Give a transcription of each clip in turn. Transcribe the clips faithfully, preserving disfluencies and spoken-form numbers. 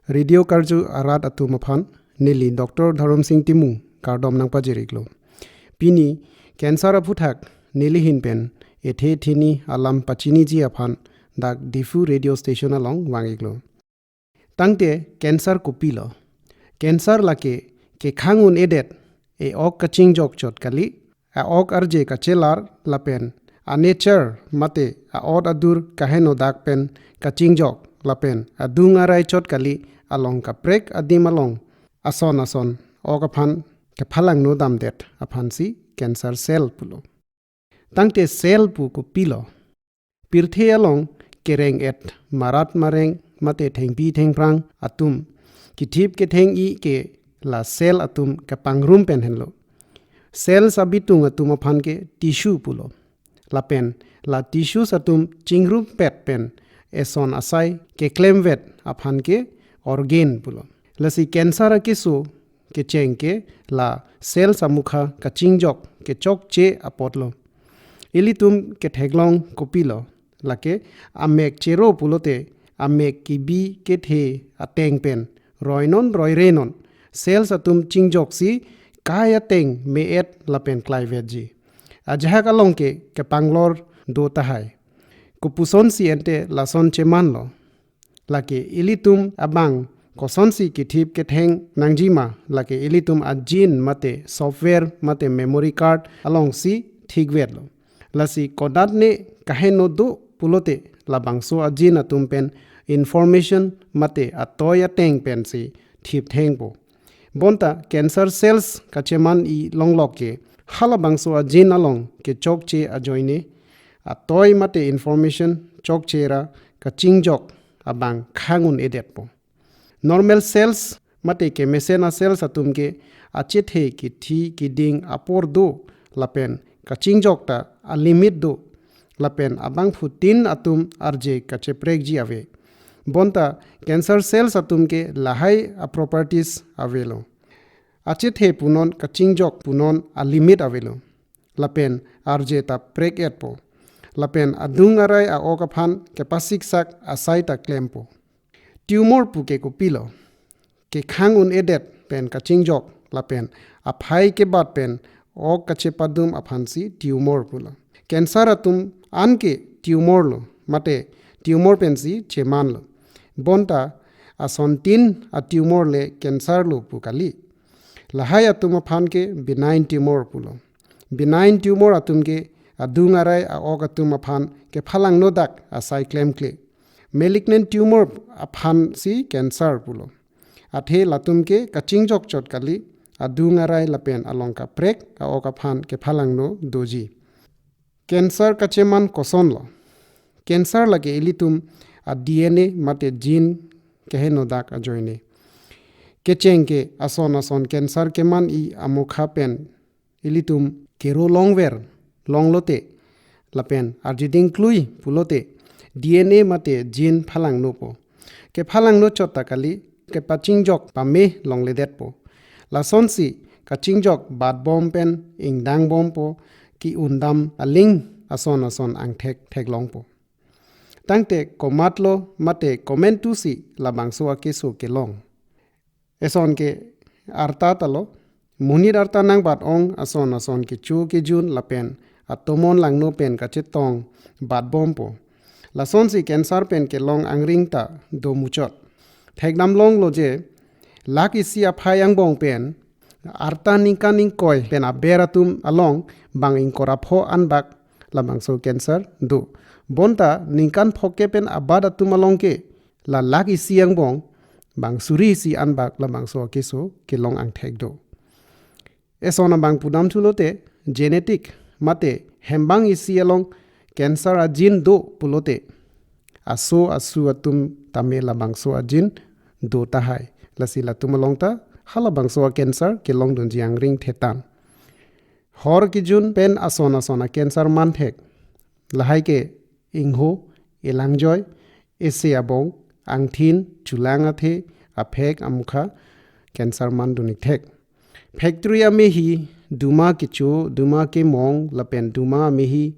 Radio Karju arat atum aphan neli Doctor Dharam Sing Timung kardom nangpajir-iklo. Pini cancer aphuthak neli ahin pen ethe thini alam pachiniji aphan dak Diphu radio station along vang-iklo. Tangte cancer kopilo? Cancer lake kekhang un-edet, e-ok kachingjok chot kali, a-ok arje kachelar lapen a-nature mate a-ot adur kaheno dak pen kachingjok lapen adung arai chot kali, along kaprek adim along ason ason ok aphan kephalangno damdet aphansi cancer cell pulo. Tangte cell pu kopilo? Pirthe along kereng-et marat mareng mate thengpi thengphrang atum kithip ketheng-i ke la cell atum kepangrum pen henlo. Cells abitung atum aphan ke tissue pulo. Lapen la tissues atum chingrumpet pen eson asai keklemvet aphan ke organ pulo. Lasi cancer akeso kecheng ke la cells amukha kachingjok kechokche apotlo. Ilitum ketheklong kopilo? Lake amek chero pulote amek kebi kethe ateng pen roinon roirenon cells atum chingjoksi kai ateng me-et lapen klaivetji. Ajahak along ke kepanglor do tahai. Kopusonsi ante lason chemanlo? Lake ilitum abang kosonsi kithip ketheng nangjima? Lake ilitum a-gene mate software mate memory card alongsi thikvetlo. Lasi kodatne kaheno do pulote labangso a-gene atum pen information mate atoi ateng pensi thipthengpo. Bonta cancer cells kacheman-i longlok ke halabangso a-gene along kechokche ajoine atoi mate information chokche ra kachingjok abang khang un-edetpo. Normal cells mate kemesen a-cells atum ke achethe kithi kiding apor do lapen kachingjok ta a-limit do lapen abangphutin atum arje kacheprekji ave. Bonta cancer cells atum ke lahai a-properties avelo. Achethe punon kachingjok punon a-limit avelo. Lapen arje ta prek-etpo. Lapen adung arai a-ok aphan kepasiksak asai ta klempo. Tumor pu ke kopilo? Kekhang un-edet pen kachingjok lapen aphai kebat pen ok kachepadum aphansi tumor pulo. Cancer atum anke tumor lo mate tumor pensi chemanlo. Bonta asontin a-tumor le cancer lo pu kali. Lahai atum aphan ke benign tumor pulo. Benign tumor atum ke adung arai a-ok atum aphan kephalangno dak asai klemkle. Malignant tumor aphansi cancer pulo. Athe latum ke kachingjok chot kali, adung arai lapen along kaprek a-ok aphan kephalangno doji. Cancer kacheman kosonlo? Cancer lake ilitum a-D N A mate gene keheno dak ajoine. Kecheng ke ason ason cancer keman-i amokha pen ilitum kero longver longlote lapen arjiding klui pulote D N A mate gene phalangnopo. Kephalangno chot ta kali, kepachingjok pame longledetpo. Lasonsi kachingjok batbom pen ingdangbompo, ki-undam aling ason ason angthek theklongpo. Tangte komatlo mate komantusi labangso akeso kelong? Eson ke arta talo, monit arta nangbat-ong ason ason kecho kejun lapen atomon langno pen kachetong batbompo. Lasonsi cancer pen kelong angring ta domuchot. Thekdamlonglo je, lakh isi aphai angbong pen arta ningkan ingkoi pen aber atum along bang ingkoi ra pho anbak labangso cancer do. Bonta ningkan phokep pen abat atum along ke la lakh isi angbong bang suri isi anbak labangso akeso kelong angthek do. Eson abang pudam thulote, genetic mate hembang isi along cancer a-gene do pulote, aso asu atum tame labangso a-gene do tahai. Lasi latum along ta halabangso a-cancer kelongdunji angring thetan. Hor kejun pen ason ason a-cancer manthek. Lahai ke ingho, elangjoi, ese abong, angthin, chulang athe, aphek amukha cancer mandun-ik thek. Factory amehi, duma kecho, duma kemong lapen duma amehi,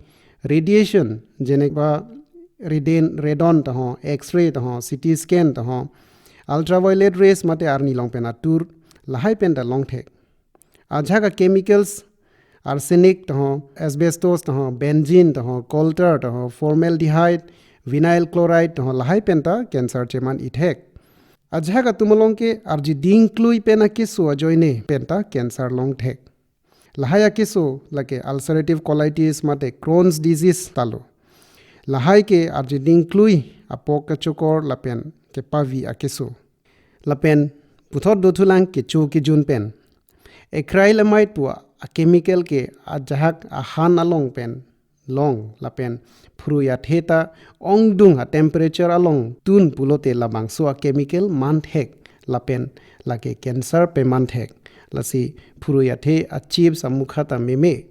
radiation, jenekba radon, radon taho, X-ray taho, C T scan taho, ultraviolet rays mate arni along pen atur, lahai pen ta longthek. Ajahak a chemicals, arsenic taho, asbestos taho, benzene taho, coal tar taho, formaldehyde, vinyl chloride taho, lahai pen ta cancer cheman ithek. Ajahak atum along ke arjiding klui pen akeso ajoine pen ta cancer longthek. Lahai akeso lake ulcerative colitis mate Crohn's disease talo. Lahai ke arjiding klui, apok kachokor lapen kepavi akeso. Lapen puthot dothulang kecho kejun pen. Acrylamide pu a chemical ke ajahak ahan along pen long lapen phurui athe ta ongdung a temperature along tun pulote labangso a chemical manthek lapen lake cancer pemanthek. Lasi phurui athe a chips amukha ta meme.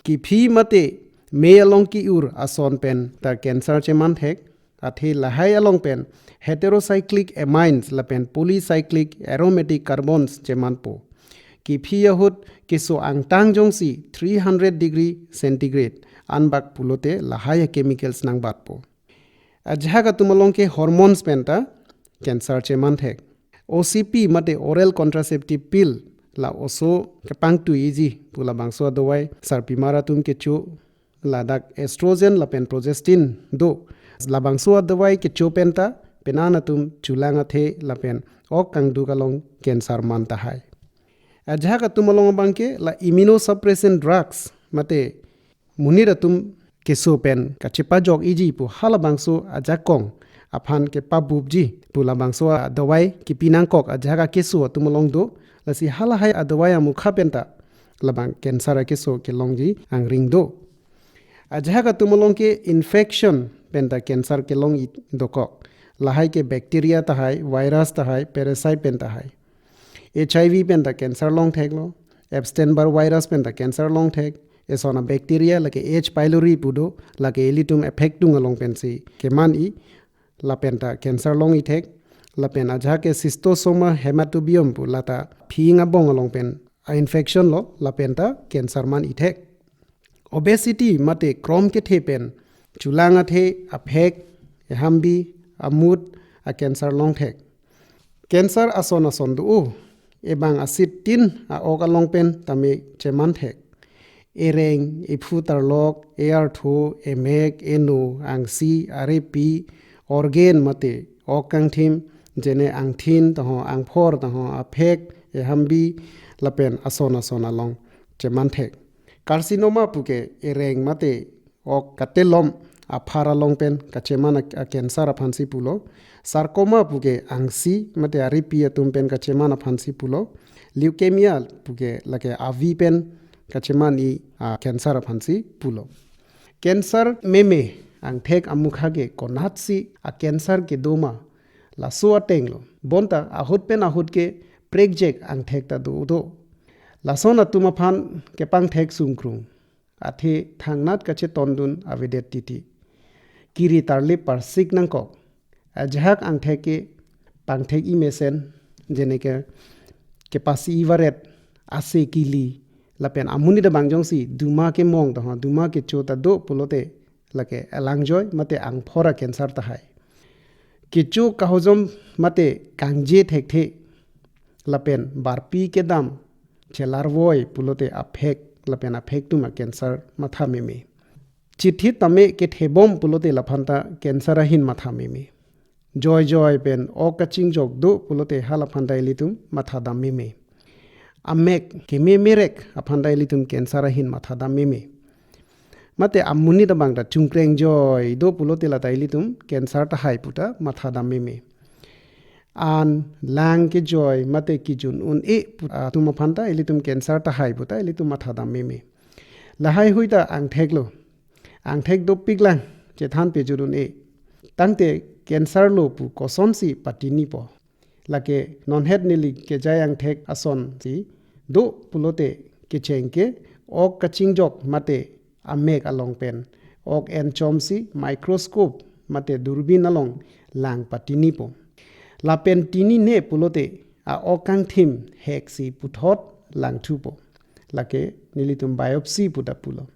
Kiphi mate me along ki-ur ason pen ta cancer chemanthek. Athe lahai along pen heterocyclic amines lapen polycyclic aromatic carbons chemanpo. Kiphi ahut keso angtang jongsi three hundred degree centigrade anbak pulote lahai a chemicals nangbatpo. Ajahak atum along ke hormones pen ta cancer chemanthek. O C P mate oral contraceptive pill la oso kepangtui iji pu labangso adawai sarpimar atum kecho, ladak estrogen lapen progestin do. Labangso adawai kecho pen ta penan atum chulang athe lapen ok kangduk along cancer man tahai. Ajahak atum along abang ke la immunosuppressant drugs mate monit atum keso pen kachepajok iji pu halabangso ajakong aphan kepabupji pu labangso adawai kipi nangkok ajahak akeso atum along do. Lasi halahai adawai amukha pen ta labang cancer akeso kelongji angring do. Ajahak atum along ke infection pen ta cancer kelong i dokok. Lahai ke bacteria tahai, virus tahai, parasite pen tahai. H I V pen ta cancer longtheklo, Epstein-Barr virus pen ta cancer longthek, eson a bacteria lake H. pylori pu do, lake ilitum aphek tung along pensi keman i, lapen ta cancer long ithek, lapen ajahak ke schistosoma hematobium pu lata phing abong along pen a infection lo, lapen ta cancer man ithek. Obesity mate krom kethe pen chulang athe aphek, ehambi, amut a cancer longthek. Cancer ason ason do-o, ebang asit tin a-ok along pen tame chemanthek. Ereng, ephu tarlok, e-artho, emek, eno, angsi, arepi, organ mate ok kangthim, jene angthin taho, angphor taho, aphek, ehambi, lapen ason ason along chemanthek. Carcinoma puke ereng mate ok katelom aphar along pen kacheman a, a cancer aphansi pulo. Sarcoma puke angsi mate arepi atum pen kacheman aphansi pulo. Leukemia puke lake avi pen kacheman i a cancer aphansi pulo. Cancer meme angthek amukha ke konatsi a cancer kedo ma, laso ateng lo. Bonta ahut pen ahut ke prekjak angthek ta do do. Lason atum aphan kepangthek sungkrung. Athe thangnat kachetondun avedet titi. Kiri tarlip parsik nangkok. Ajahak angthek ke pangthek i mesen, jene ke kepasi i varet, ase kili, lapen amonit abang jongsi duma kemong taho, duma kecho ta do pulote lake alangjoi mate angphor a cancer tahai. Kecho kahojom mate kangje thekthe, lapen barpi kedam chelarvoi pulote aphek, lapen aphek tum a cancer matha meme. Chithit tame kethebom pulote laphan ta cancer ahin matha meme. Joi joi pen ok kachingjok do pulote halaphan ta ilitum matha dam meme. Amek keme merek aphan ta ilitum cancer ahin matha dam meme. Mate amonit abang ta chungkreng joi do pulote lata ilitum cancer tahai pu ta matha dam meme. An lang kejoi mate kejun un-e pu atum aphan ta ilitum cancer tahai pu ta ilitum matha dam meme. Lahai hui ta angthek lo. Angthek dopik lang chethan pejun un-e. Tangte cancer lo pu kosonsi patinipo. Lake nonhet neli kejai angthek asonsi do pulote kecheng ke ok kachingjok mate amek along pen ok enchomsi microscope mate durbin along lang patinipo. Lapen tinine pulote a-ok kangthim heksi puthot langthupo. Lake nelitum biopsy pu ta pulo.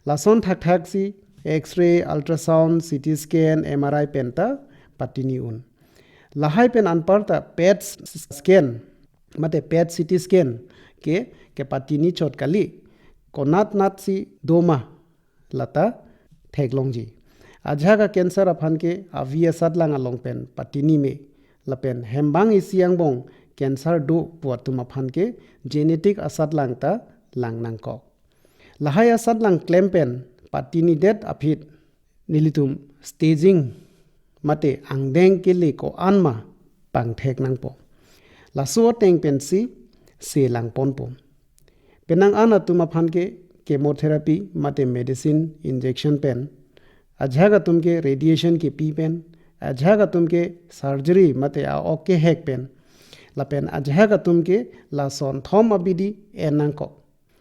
Lason thakthaksi X-ray, ultrasound, C T scan, M R I pen ta patini un. Lahai pen anparta PET scan mate PET CT scan ke kepatini chot kali, konat natsi doma lata theklongji. Ajahak a-cancer aphan ke avi asatlang along pen patini me, lapen hembang isi angbong cancer do pu atum aphan ke genetic asatlang ta lang nangkok. Lahai asatlang klem pen patinidet aphi nelitum staging mate angdeng kele ko-an ma pangthek nangpo. Laso ateng pensi se langponpo. Penang an atum aphan ke chemotherapy mate medicine injection pen, ajahak atum ke radiation kepi pen, ajahak atum ke surgery mate a-ok kehek pen, lapen ajahak atum ke lason thom abidi en nangkok.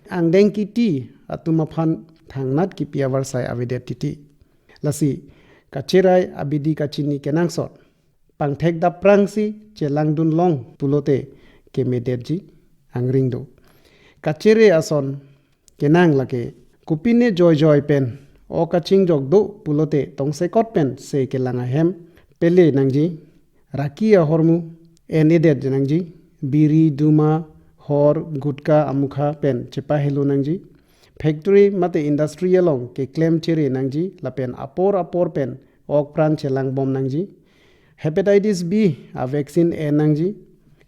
Angdeng kiti atum aphan thangnat kipi avarsai avedet titi. Lasi kacherai abidi kachini kenangsot pangthek daprangsi chelangdun long pulote kemedetji angring do. Kachere ason kenang lake kopine joijoi pen ok kachingjok do pulote tongsekot pen se kelang ahem pele nangji. Raki ahormu en-edet nangji. Biri, duma, hor, gutka, amukha pen chepahelo nangji. Factory mate industry along keklem chere nangji lapen apor apor pen ok pran chelangbom nangji. Hepatitis B a-vaccine en nangji.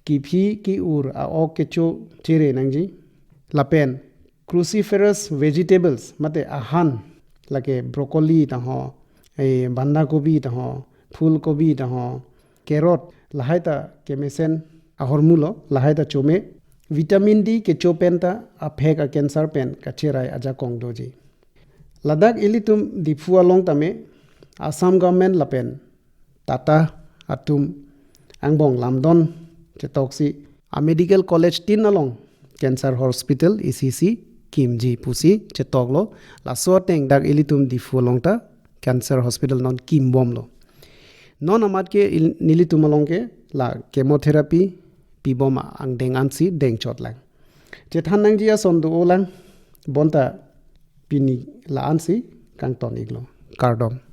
Kiphi ki-ur a-ok kecho chere nangji. Lapen cruciferous vegetables mate ahan lake broccoli taho, eh, bandha kobi taho, phul kobi taho, carrot, lahai ta kemesen ahormu lo, lahai ta chome. Vitamin D kecho pen ta aphek a-cancer pen kacherai ajakong doji. Ladak ilitum Diphu along tame Assam government lapen Tata atum angbong lamdon chetoksi a-medical college tin along cancer hospital isi si kimji pusi chetoklo. Laso ateng dak ilitum Diphu along ta cancer hospital non kimbomlo. Non amat ke il-, nelitum along ke la chemotherapy pibom angdeng ansi dengchot lang. Chethan nangji ason do-o lang, bonta pini la ansi kangton iklo. Kardom.